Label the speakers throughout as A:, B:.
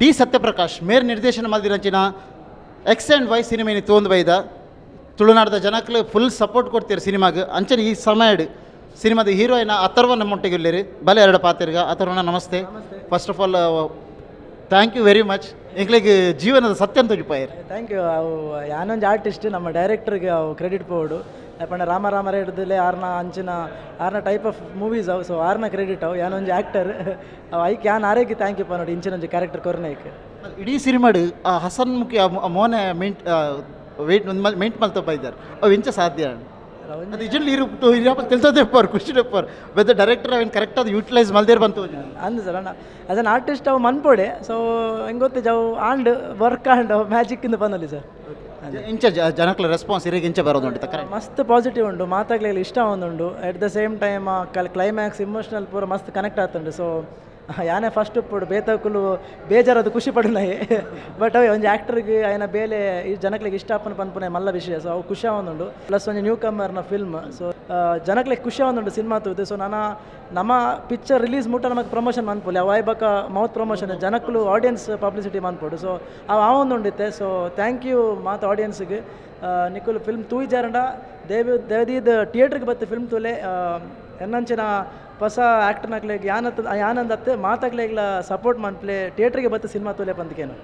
A: D Satyaprakash ಮೇರ್ ನಿರ್ದೇಶನ ಮಲ್ದಿರಂಚಿನ X and Y ಸಿನಿಮೆನಿ ತೋಂದು ಬೈದ ತುಳುನಾಡದ ಜನಕ್ಕೆ ಫುಲ್ ಸಪೋರ್ಟ್ ಕೊಡ್ತೀರಿ ಸಿನಿಮಾಗೆ. ಅಂಚನೆ ಈ ಸಮಯಡ್ ಸಿನಿಮಾದ ಹೀರೋಯಿನ ಅಥರ್ವ ನಮ್ಮೊಟ್ಟಿಗೆ ಇಲ್ಲಿರಿ ಬಲೆ ಎರಡು ಪಾತಿರ್ಗ. ಅಥರ್ವನ namaste. First of all thank you very much. ಎಂಕ್ಲೆಗ್ ಜೀವನದ ಸತ್ಯ ಅಂತ ತೋಜಿಪಾಯರ್.
B: Thank you. ಅವು ಯಾನೊಂದು ಆರ್ಟಿಸ್ಟ್ ನಮ್ಮ ಡೈರೆಕ್ಟರ್ಗೆ ಅವು ಕ್ರೆಡಿಟ್ ಪೋಡು. ಯಾಕಂದ್ರೆ ರಾಮ ರಾಮ ಹಿಡ್ದಲೇ ಆರ್ನ ಅಂಚಿನ ಆರ್ನ ಟೈಪ್ ಆಫ್ ಮೂವೀಸ್ ಅವು. ಸೊ ಆರ್ನ ಕ್ರೆಡಿಟ್ ಅವು. ಯಾನೊಂದು ಆ್ಯಕ್ಟರ್ ಅವು ಐಕ್ ಯಾನ್ ಆರೇಗೆ thank you ನೋಡಿ ಇಂಚಿನೊಂಜಿ ಕ್ಯಾರೆಕ್ಟರ್ ಕೊರ್ನೈಕ್.
A: ಇಡೀ ಸಿನಿಮಾಡು ಆ ಹಸನ್ ಮುಖಿ ಮೋನೆ ಮೆಂಟ್ ವೇಟ್ ಮೆಂಟ್ ಮಲ್ತಪ್ಪ ಇದ್ದಾರೆ ಅವು ಇಂಚ ಸಾಧ್ಯ ಅದು ಇಜಲ್ಲಿ ಇರು ತಿಳ್ತೋದೆಪ್ಪಾರು ಖುಷಿ ಡೆಪ್ಪಾರು ಬೆದ ಡೈರೆಕ್ಟರ್ ಅವೇನು ಕರೆಕ್ಟ್ ಅದು ಯೂಟಿಲೈಸ್ ಮಲ್ದೇರ್ ಬಂತು
B: ಅಂದ ಸರ್. ಅಣ್ಣ ಆಸ್ ಅನ್ ಆರ್ಟಿಸ್ಟ್ ಅವು ಮನ್ಪೋಡೆ. ಸೊ ಹೆಂಗೆ ಗೊತ್ತಿಜ ಅವು ಆಂಡ್ ವರ್ಕ್ ಆಂಡ್ ಅವು ಮ್ಯಾಜಿಕ್ಕಿಂದ ಬಂದಲ್ಲಿ ಸರ್.
A: ಇಂಚ ಜನಕ್ಲ ರೆಸ್ಪಾನ್ಸ್ ಇರಿಗೆ ಇಂಚ ಬರೋದು ಉಂಟು ಕರೆಕ್ಟ್
B: ಮಸ್ತ್ ಪಾಸಿಟಿವ್ ಉಂಟು, ಮಾತಾಗ್ಲಿಲ್ಲ ಇಷ್ಟ ಒಂದುಂಡು. At the same time climax emotional ಪೂರ ಮಸ್ತ್ ಕನೆಕ್ಟ್ ಆತುಂಡು. ಸೊ ಯಾನೇ ಫಸ್ಟ್ ಉಪ್ಪುಡು ಬೇತಕುಲು ಬೇಜಾರದು ಖುಷಿ ಪಡುನಾಯಿ. ಬಟ್ ಅವೆ ಒಂಜಿ ಆ್ಯಕ್ಟರ್ಗೆ ಆಯ್ನ ಬೇಲೆ ಈ ಜನಕ್ಲಿಗೆ ಇಷ್ಟ ಆಪನ ಪನ್ಪುನೆ ಮಲ್ಲ ವಿಷಯ. ಸೊ ಅವು ಖುಷಿ ಒಂದುಂಡು. ಪ್ಲಸ್ ಒಂಜಿ ನ್ಯೂ ಕಮರ್ನ ಫಿಲ್ಮ್. ಸೊ ಜನಕ್ಲಿಗೆ ಖುಷಿ ಒಂದುಂಡು ಸಿನಿಮಾ ತೂದು. ಸೊ ನಾನು ನಮ್ಮ ಪಿಕ್ಚರ್ ರಿಲೀಸ್ ಮುಟ್ಟ ನಮಗೆ ಪ್ರಮೋಷನ್ ಮನ್ಪುಲೆ ಅವು ಆಯ್ಬಕ ಮೌತ್ ಪ್ರಮೋಷನ್ ಜನಕ್ಕಲು ಆಡಿಯನ್ಸ್ ಪಬ್ಲಿಸಿಟಿ ಮನ್ಪೋಡು. ಸೊ ಅವು ಆ ಒಂದುಂಡಿತ್ತೆ. ಸೊ thank you ಮಾತು ಆಡಿಯನ್ಸ್ಗೆ. ನಿಕುಲು ಫಿಲ್ಮ್ ತೂಯಿ ಜಾರಂಡ ದೇವಿ ದೇವದೀದ್ ಥಿಯೇಟ್ರಿಗೆ ಬತ್ತು ಫಿಲ್ಮ್ ತೂಲೆ ಎನ್ನಂಚಿನ ಹೊಸ ಆ್ಯಕ್ಟರ್ನಾಗ್ಲಿಗೆ ಯಾನತ್ ಯಾನಂದತ್ತೆ ಮಾತಾಗ್ಲಿಗ್ಲ ಸಪೋರ್ಟ್ ಮನ್ಪ್ಲೆ ಥಿಯೇಟ್ರಿಗೆ ಬತ್ತು ಸಿನಿಮಾ ತೂಲೆ ಪಂದಿಕೇನು.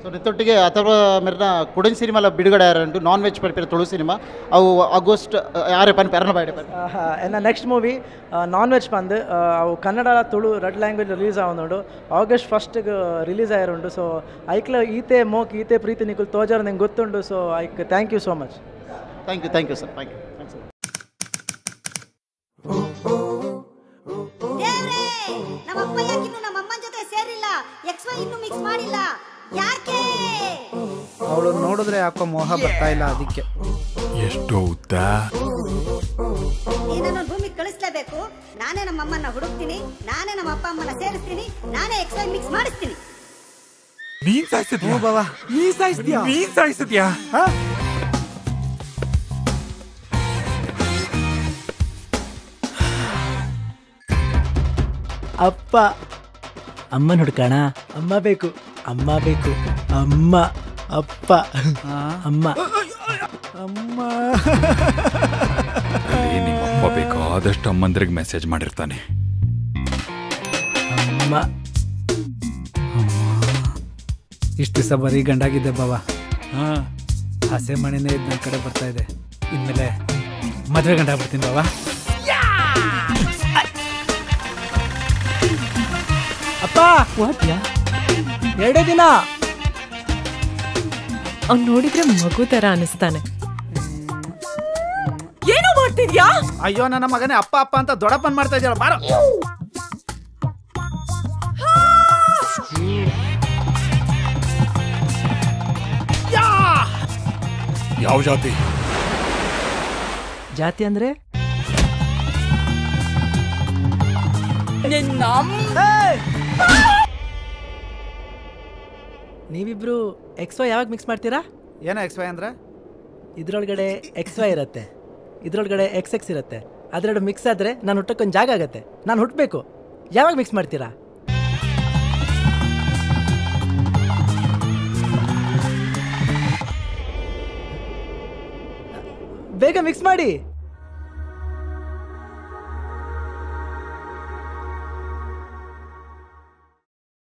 A: ಸೊ ನಿತ್ತೊಟ್ಟಿಗೆ ಅಥವಾ ಮೆರ್ನ ಕುಡನ್ ಸಿನಿಮಾಲ ಬಿಡುಗಡೆ ಯಾರಂಟು ನಾನ್ ವೆಜ್ ಪರ್ಪಿರ ತುಳು ಸಿನಿಮಾ ಅವು ಆಗಸ್ಟ್ ಯಾರೇ ಪನ್ ಪೆರನ ಬಾಯ್ಡೆ ಪನ್
B: ಎನ್ನ ನೆಕ್ಸ್ಟ್ ಮೂವಿ ನಾನ್ ವೆಜ್ ಪಂದ್ ಅವು Kannada Tulu red language release ಆವೊಂದುಂಡು. ಆಗಸ್ಟ್ ಫಸ್ಟ್ಗೆ ರಿಲೀಸ್ ಆಯಿರುಂಡು. ಸೊ ಐಕ್ಲ ಈತೆ ಮೋಕ್ ಈತೆ ಪ್ರೀತಿ ನಿಕುಲ್ ತೋಜಾರ ನಿಂಗೆ ಗೊತ್ತುಂಡು. ಸೊ ಐಕ್ thank you so much.
A: Thank you thank you sir. Thank you.
C: ನಮ್ಮಪ್ಪ ಯಾಕಿನ್ನು ನಮ್ಮಮ್ಮನ ಜೊತೆ ಸೇರಿಲ್ಲ, ಎಕ್ಸ್ ವೈ ಇನ್ನೂ ಮಿಕ್ಸ್ ಮಾಡಿಲ್ಲ ಯಾಕೆ?
D: ಅವಳು ನೋಡಿದ್ರೆ ಯಾಕೋ ಮೋಹ ಬರ್ತಾ ಇಲ್ಲ ಅದಕ್ಕೆ.
E: ಎಷ್ಟು ಉದ್ದ
C: ನೀನನ್ನು ಭೂಮಿಗೆ ಕಳಿಸ್ಲೇಬೇಕು. ನಾನೇ ನಮ್ಮಮ್ಮನ್ನ ಹುಡುಕ್ತೀನಿ, ನಾನೇ ನಮ್ಮ ಅಪ್ಪ ಅಮ್ಮನ ಸೇರಿಸ್ತೀನಿ, ನಾನೇ ಎಕ್ಸ್ ವೈ ಮಿಕ್ಸ್ ಮಾಡಿಸ್ತೀನಿ.
E: ನೀನ್ ಸಾಯಿಸಿದ್ಯಾ
D: ಬಾಬಾ? ನೀನ್ ಸಾಯಿಸಿದ್ಯಾ?
E: ನೀನ್ ಸಾಯಿಸಿದ್ಯಾ?
B: ಅಪ್ಪ ಅಮ್ಮನ ಹುಡ್ಕಣ, ಅಮ್ಮ ಬೇಕು, ಅಮ್ಮ ಬೇಕು, ಅಮ್ಮ ಅಪ್ಪ ಅಮ್ಮ
D: ಅಮ್ಮ.
E: ನಿಮ್ಮಪ್ಪ ಬೇಕಾದಷ್ಟು ಅಮ್ಮಂದ್ರಿಗೆ ಮೆಸೇಜ್ ಮಾಡಿರ್ತಾನೆ.
B: ಅಮ್ಮ
D: ಇಷ್ಟು ದಿವಸ ಬರೀ ಗಂಡಾಗಿದ್ದೆ ಬಾಬಾ, ಹಸೆ ಮಣಿನೇ ಇದು ನನ್ನ ಕಡೆ ಬರ್ತಾ ಇದೆ. ಇನ್ಮೇಲೆ ಮದುವೆ ಗಂಡಾಗ್ಬಿಡ್ತೀನಿ ಬಾಬಾ.
B: ಅಪ್ಪ ಎರಡೇ ದಿನ
F: ಅವ್ನು ನೋಡಿದ್ರೆ ಮಗು ತರ ಅನಿಸ್ತಾನೆ. ಏನು ಮಾಡ್ತಿದ್ಯಾ?
D: ಅಯ್ಯೋ ನನ್ನ ಮಗನೇ ಅಪ್ಪ ಅಪ್ಪ ಅಂತ ದೊಡ್ಡಪ್ಪನ್ ಮಾಡ್ತಾ ಇದೆಯಲ್ಲ ಬಾರೋ.
E: ಯಾವ ಜಾತಿ?
B: ಜಾತಿ ಅಂದ್ರೆ ನೀವಿಬ್ರು ಎಕ್ಸ್ ವೈ ಯಾವಾಗ ಮಿಕ್ಸ್ ಮಾಡ್ತೀರಾ?
D: ಏನೋ ಎಕ್ಸ್ ವೈ ಅಂದ್ರೆ?
B: ಇದ್ರೊಳಗಡೆ ಎಕ್ಸ್ ವೈ ಇರುತ್ತೆ, ಇದ್ರೊಳಗಡೆ ಎಕ್ಸ್ ಎಕ್ಸ್ ಇರುತ್ತೆ. ಅದೆರಡು ಮಿಕ್ಸ್ ಆದರೆ ನಾನು ಹುಟ್ಟಕ್ಕೊಂದು ಜಾಗ ಆಗುತ್ತೆ. ನಾನು ಹುಟ್ಟಬೇಕು. ಯಾವಾಗ ಮಿಕ್ಸ್ ಮಾಡ್ತೀರಾ? ಬೇಗ ಮಿಕ್ಸ್ ಮಾಡಿ.